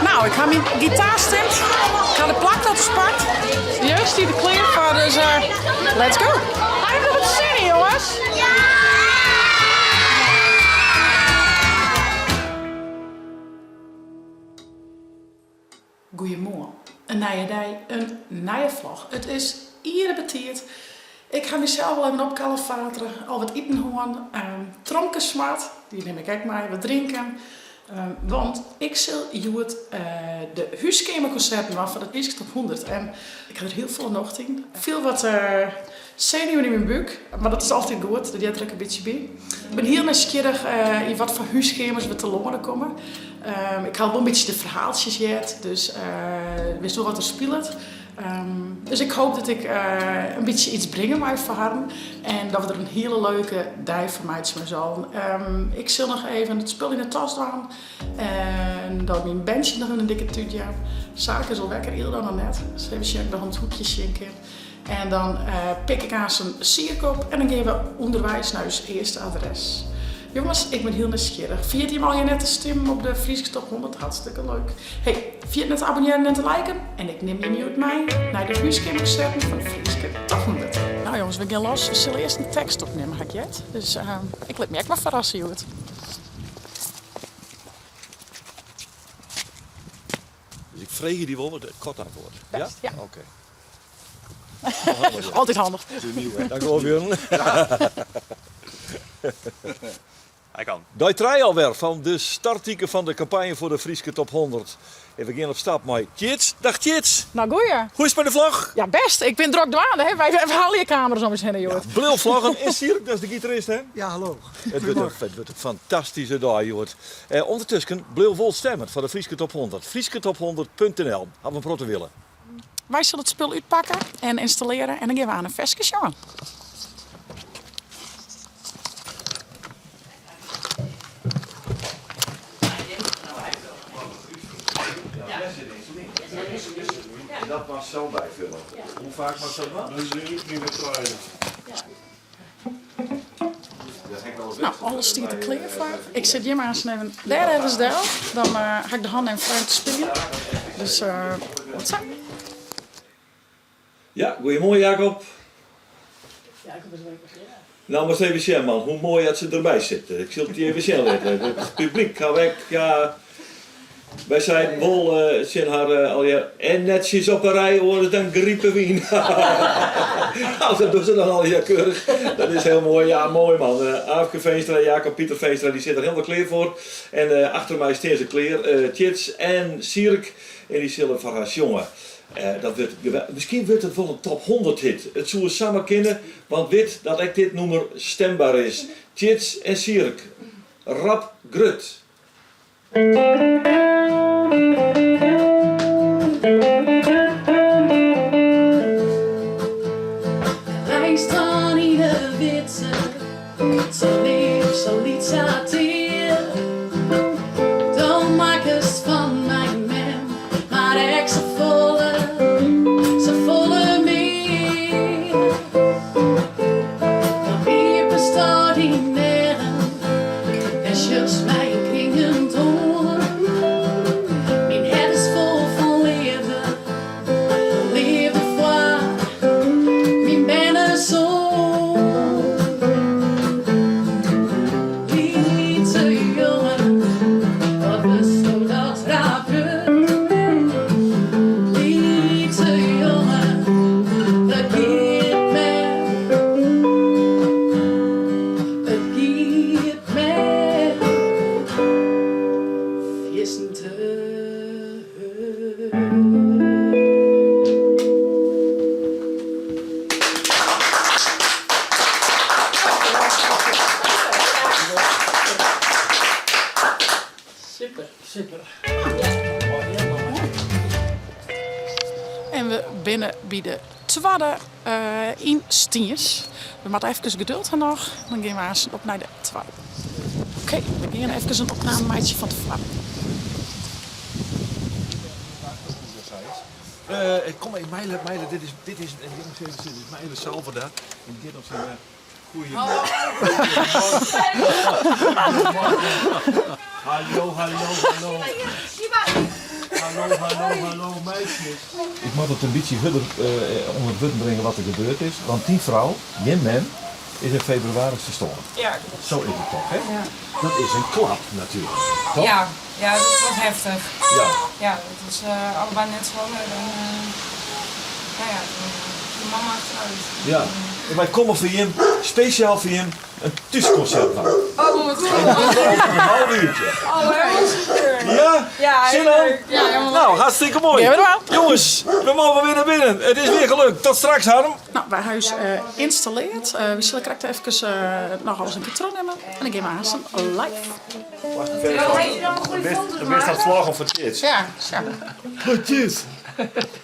Nou, ik ha myn gitaar stimd. Ik ha de plaknotters pakt. De jeugd stiet der klear foar, dus let's go! Ha jim der wat sin yn, jonges? Goeiemoarn. In nije dei, in nije vlog. It is iere betiid. Ik ha mysels al even opkalefatere, al wat iten hân, tromke smard, dy nim ik ek mei, wat drinken. Want ik sil hjoed de húskeamerkonserten dwaan foar de Fryske Top 100 en ik ha der hiel folle nocht yn. Ik fiel wat senuwen yn myn búk, mar dat is altyd goed, dat heart der ek in bytsje by. Ik bin hiel nijsgjirrich yn wat foar húskeamers we telâne komme. Ik ha al wol in bytsje de ferhaaltsjes heard, dus witst wol wat der spilet. Dus ik hoop dat ik in bytsje iets bringe mei foar harren en dat we der in hiele leuke dei fan meitsje mei ús allen. Ik sil noch even it spul yn de tas dwaan en dan myn bandsje noch in dikke tút jaan. Sarke is al wekker, Ylda noch net. Dus even sjen of ik noch om it hoekje sjen kin. En dan pik ik aanst Sierk op en dan gean we ûnderweis nei ús earste adres. Jonges, ik bin hiel nijsgjirrich. Ferjit jim allegear net te stimmen op de Fryske Top 100, hartstikke leuk. Hey, ferjit net te abonnearjen en te liken. En ik nim jim hjoed mei nei de húskeamerkonserten fan de Fryske Top 100. Nou jonges, we gean los. We sille earst in tekst opnimme, ha ik heard. Dus ik lit my ek mar ferrasse hjoed. Dus ik freegje dy wol wat kort antwoord. Best, ja. Oké. Altyd handich. Dank u wol, Björn. Hy kan. Dei trije alwer fan de startwike fan de kampanje foar de Fryske Top 100. En we gean op stap mei Tjits. Dag Tjits! Nou goeie. Hoe is it mei de vlog? Ja best, ik bin drok dwaande. Hè. Wy helje kamera's om ús hinne hjoed. Ja, bliuw vloggen. En Sierk, dat is de gitarist hè? Ja, hallo. It wurdt in fantastyske dei hjoed. Undertusken bliuw wol stemmen foar de Fryske Top 100. FryskeTop100.nl. Hawwe in protte wille. Wy sille it spul útpakke en ynstalleare en dan gean we aan in ferske sjongen. Dat moatst sels byfulle. Hoe faak moatst dat dwaan? No, alles stiet der klear foar. Ik sit hjir mar eens even dêr ergens del. Dan ha ik de hannen even frij om te spyljen. Dus wat sa. Ja, goeiemoarn Jacob. Nou, moatst even sjen man, hoe moai dat se derby sitte. Ik sil it dy even sjen litte. It publyk ha ek, ja, Wy seiden wol tsjin har allegear, en netsjes op 'e rij, oars dan gripe we yn. Nou, dat dogge se dan allegear keurich. Dat is hiel moai. Ja, moai man. Aafke Veenstra, Jacob Pieter Veenstra, dy sit der hielendal klear foar. En achter my stean se klear, Tjits en Sierk. En dy sille foar har sjonge. Dat wurdt geweldich. Miskien wurdt it wol in top 100 hit. It soe samar kinne, want wit dat ek dit nûmer stember is. Tjits en Sierk, rap grut. Reist dan yn 'e witse, sa leaf, sa lyts, sa tear. Do makkest fan my mem, mar ek safolle, safolle mear. Dan iepenst do dyn eagen en sjochst my kringend oan. Myn hert is fol fan leafde, leafde foar myn bernesoan. Lytse jonge, wat wurdsto dat raar grut. Lytse jonge, it giet my, it giet my fierstente hurd. Super. Super. En we binne by de twadde yn Stiens. We moatte efkes geduld ha noch, dan gean we aanst op nei de twadde. Oké, we gean efkes in opname meitsje fan tefoaren. Kom even, Meile, Meile, dit is, dit is, jongens, dit is Meile Salverda. En die giet op syn goeie. Hallo, hallo, hallo. Hallo, hallo, hallo, meisjes. Ik moat it in bytsje hurder ûnder wurden bringe wat der gebeurd is, want dyn frou, jim mem, is yn febrewaris ferstoarn. Ja, klopt. Zo is it toch, hè? Ja. Dat is in klap natuerlik, toch? Ja, ja, dat was heftich. Ja. Ja, dat is allebei net swanger en no ja, toen gie mama achteruit. Ja, en wy komme foar jim, spesjaal foar jim, in thúskonsert dwaan. Oh, wat goed. En dat over in half uurtje. Oh, helemaal super. Ja? Ja, Zin heel aan? leuk. Ja, helemaal Nou, hartstikke mooi. Gean we dwaan. Jongens, we mogen weer naar binnen. It is weer gelukt. Tot straks, Harm. No, wy ha ús ynstalleard. We sille krekt efkes noch alles in kear trochnimme en dan gean we aanst live. Do bist oan it vloggen foar Tjits. Ja, sa. Hoi Tjits.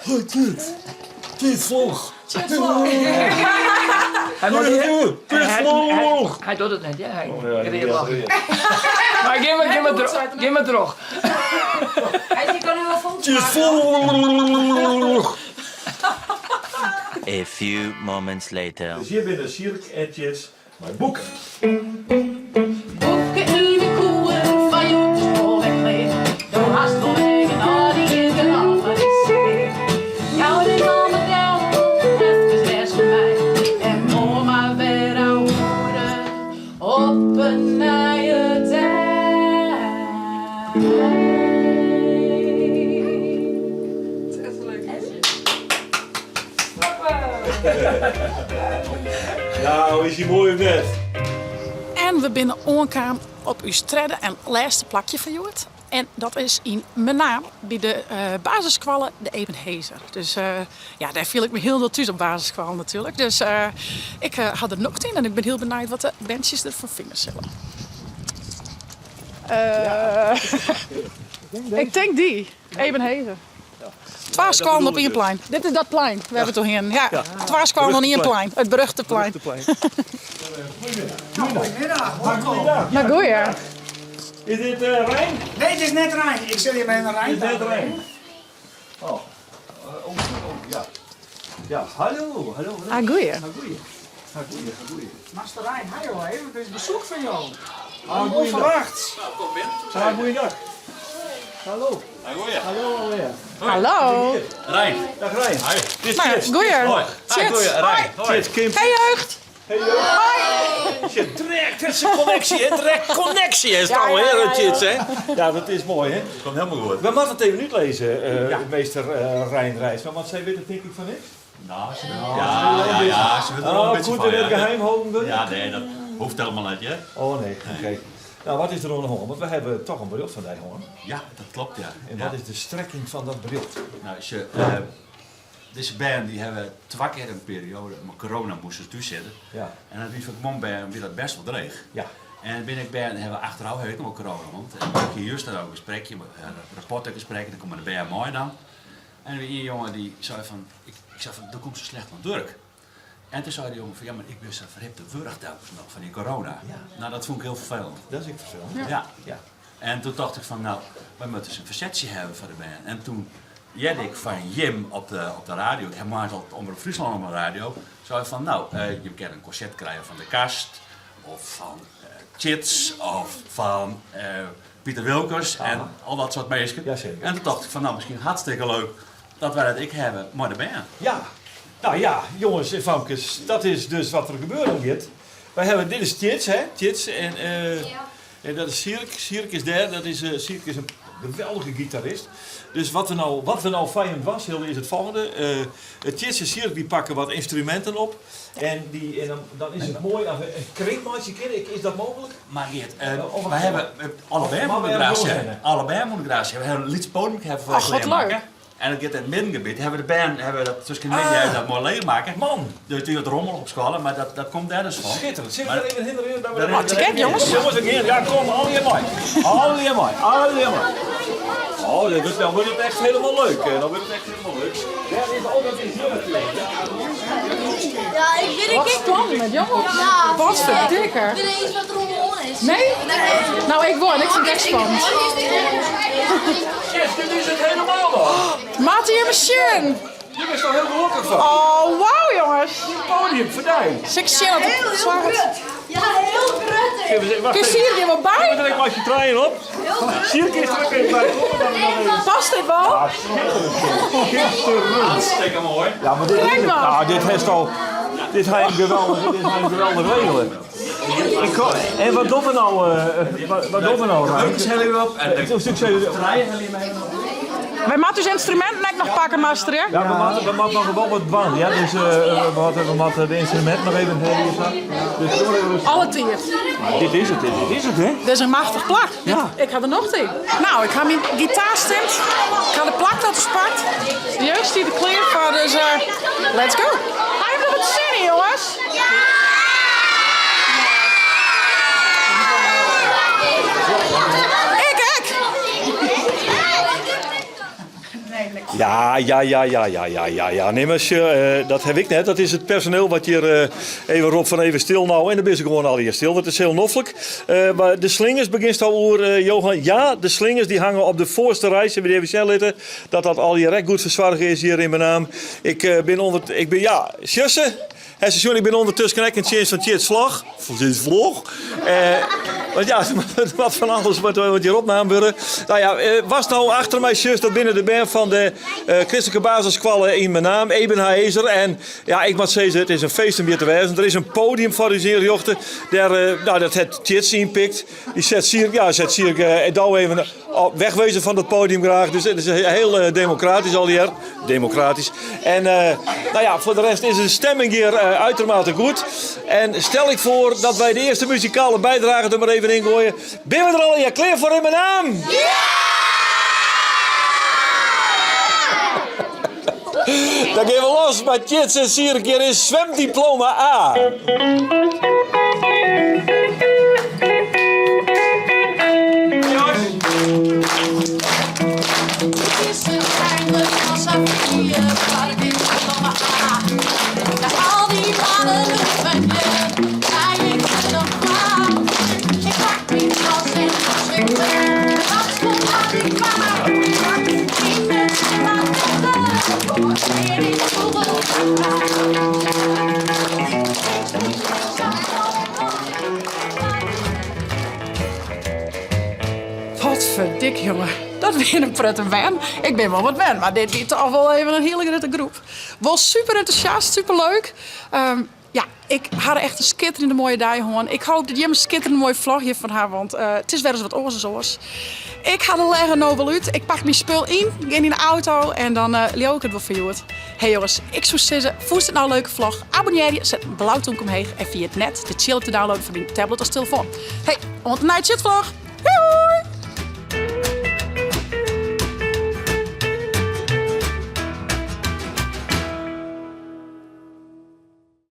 Hoi Tjits. Tjits vlog. Tjits vlog. Hy moat- Tjits vlog. Hy docht it net, ja. Hy Oh, ja, read lachen. Mar gean mar, gean mar troch. Gean mar troch. Tjits vlog. A few moments later. Dus hjir binne Sierk en Tjits mei boeken. Boeken yn de koer fan hjoed is wol wer klear. Do hast wol wer genôch, dy is genôch foar dizze kear. Jou dy namme del, efkes rêst foar my. En moarn mar wer ouwehoere op in nije dei. Nou, is hy moai of net? En we binne oankaam op ús tredde en lêste plakje fan hjoed. En dat is yn Menaam by de basisskoalle De Ebenhaëzer. Dus ja, dêr fiel ik my hielendal thús op basisskoalle natuerlik. Dus ik ha der nocht yn en ik bin hiel benijd wat de berntsjes derfan fine sille. Ik tink dy, Ebenhaëzer. Twa skoallen op ien plein. Dit is dat plein wêr't we toe hienen. Ja, twa skoallen oan ien plein. It beruchte plein. Goeiemiddag. No goeie. Is dit Rein? Nee, it is net Rein. Ik sil jim even Rein Is net Rein. Oh. Oh, oh, ja. Ja, hallo, hallo. Ah, goeie. Ah, goeie. Ah, goeie, ah, goeie. Master Rein, ha jo even, it is besoek fan jo. Ah, goeiedag. Onverwachts. Ah, goeiedag. Hallo. Hallo alweer. Hallo. Rein. Dag Rein. Hi. Dit is Nou, Tjits. goeie. Hoi. Tjits. Rein. Hoi. Tjits, Kim. Hey jeugd. Hey jeugd. Je direct, het is een connectie, hè? Direct connectie is het al, hè, Tjits, hè? Ja, dat is mooi, hè? Komt helemaal goed. We moeten het even uitlezen, meester Rein Rijsma, want zij weet het denk ik van niks. Nou, ze ja, ja, ja, ze weet er wel een Oh, beetje goed van, in het ja. geheim houden we. Ja, nee, dat hoeft helemaal niet, hè? Oh nee, oké. Nou, wat is der oan de hân? Want we hebben toch in berjocht fan dy hân. Ja, dat klopt, ja. En Ja. wat is de strekking fan dat berjocht? Nou, ze, dizze bern die hawwe twa kear in perioade mei corona moasten se thús sitte. Ja. En dat wie foar guon bern wie dat bêst wol dreech. Ja. En bin ek bern hawwe achterôf ek noch wol corona hân. En ik hie juster ook in gesprekje, in rapportengesprek, en dan komme de bern mei dan. En er wie ien jonge dy sei fan, ik, ik sei fan, do komst sa slecht oan it wurk. En toen sei dy jonge fan, ja, mar ik bin sa ferhipte wurch telkens noch fan dy corona. Ja. Nou, dat fûn ik hiel ferfelend. Dat is ek ferfelend. Ja. Ja. En toen tocht ik fan, nou, wy moatte ris in fersetsje hawwe foar de bern. En toen hearde ik fan jim op de radio, ik ha moarns altyd Omrop Fryslân op de radio, sei fan, nou, jim kinne in konsert krije fan De Kast, of fan Tjits, of fan Piter Wilkens en al dat soart minsken. Jazeker. En toen tocht ik fan, nou, miskien hartstikke leuk dat wy dat ek hawwe mei de bern. Ja, nou ja, jongens en famkes, dat is dus wat der gebeuren giet. Wy hawwe, dit is Tjits, hè? Tjits en, en dat is Sierk. Sierk is dêr, dat is, Sierk is in geweldige gitarist. Dus wat we no, wat we no foar jim dwaan sille is it folgjende. Tjits en Sierk dy pakke wat ynstruminten op. En, dy, en dan, dan is it moai as we in kring meitsje kinne. Is dat mooglik? Mar Geert, Of wy hawwe alle bern Mar wolle wer graach jongens sjen. henne. Alle bern wolle graach sjen. We hawwe in lyts podium hawwe foar Ach, wat klearmakke. leuk. En it giet yn it middengebiet. Hawwe de bern hawwe dat tusken de middei Ah. dat moai leechmakke. Man! Dus it wat rommel op skoalle, mar dat, dat komt dêr dus fan. Schitterend. Sille we Maar- der even hinne rinne? Daar Oh, te gek, jongens. Jongens, ik gean. Ja, kom, allegear mei. Allegear mei, allegear mei. Oh, dit wurdt, dan wurdt it echt hielendal leuk. Dan wurdt it echt hielendal leuk. Dêr is, oh, dat is hjir natuerlik. Ja, ik weet Wat het spannend, jongens. Ja. Wat verdikke. Ik weet eens wat er om is. Nee? Nou, ik wol en ik fyn it ek spannend. Yes, dit is it helemaal nog. Moatte jimme sjen! Je bist al hiel gelokkich fan. Oh, wauw jonges! Podium foar dy. Sil ik sjen oft it slagget? Ja, hiel grut. Wacht Kin Sierk hjir wol by? Er ek mei syn trijen op. Sierk is der ek even by. Past dit wol? Schitterend. Hartstikke moai. Ja, maar dit is het. Nou, dit heeft al. Dit ha jim geweldich, dit ha jim geweldich regele. Ik ko- En wat dogge we nou, eh, wat, wat dogge we nou, Rein? Beukers helje we op en de Succes. treien helje we even op. Wy moatte ús ynstruminten ek noch pakke, master, hè? Ja, we moatte, we moatte noch wol wat dwaan. Ja, dus eh, we moatte, we moatte de ynstruminten noch even helje. Sa. Dus doe mar even rustig. Alle tiid. Dit is it, dit, dit is it, hè? Dit is in machtich plak. Ja. Ik ha der nocht yn. Nou, ik ha myn gitaar stimd. Ik ha de plaktotters pakt. De jeugd stiet der klear foar, dus eh, let's go. Ha jim der wat sin yn, jonges? Ik ek! Ja, ja, ja, ja, ja, ja, ja, ja. Nee, mar sjoch, dat haw ik net. Dat is it personeel wat hjir even ropt fan even stil no. En dan binne se gewoan allegear stil. Dat is hiel noflik. Mar de slingers begjinst al oer, Johan. Ja, de slingers dy hange op de foarste rij. Sille we dy even sjen litte. Dat dat allegear ek goed fersoarge is hjir yn Menaam. Ik bin ûnder, ik bin, ja, sjochst? Hé, sjoen, ik bin ûndertusken ek yn tsjinst fan Tjits Vlog. Tjits Vlog. Eh, want ja, der moat fan alles wat, wat hjir opnaam wurde. Nou ja, eh, watst no achter my sjochst, dat binne de bern fan de eh, kristlike basisskoalle yn Menaam, Ebenhaëzer. En ja, ik moat sizze, it is in feest om hjir te wêzen. Der is in podium foar ús ynrjochte. Dêr, eh, nou, dat hat Tjits ynpikt. Dy set Sierk, ja, set Sierk eh, do even op wegwezen fan dat podium graach. Dus it is hiel eh, demokratysk allegear. Demokratysk. En eh, nou ja, foar de rest is de stemming hjir eh, uitermate goed. En stel ik foar dat wy de earste muzikale bydrage der mar even yn goaie. Binne we der allegear klear foar yn Menaam? Dan gean we los mei Tjits en Sierk. Hjir is Zwemdiploma A. Potferdik jonge, dat wie in protte bern. Ik bin wol wat wend, mar dit wie toch wol even in hiele grutte groep. Wol super entûsjast, super leuk. Ja, ik ha echt in skitterjende moaie dei hân. Ik hoop dat jimme in skitterjende moaie vlog hjirfan ha, want it is wer ris wat oars as oars. Ik ha de leggen no wol út. Ik pak myn spul yn, gean yn de auto en dan leau ik it wol foar hjoed. Hey jonges, ik soe sizze, fûnst it no in leuke vlog? Abonnearje, set in blau tomke omheech en ferjit net de tsjil te downloaden foar dyn tablet of telefoan. Hey, oant de nije tsjitvlog! Doei!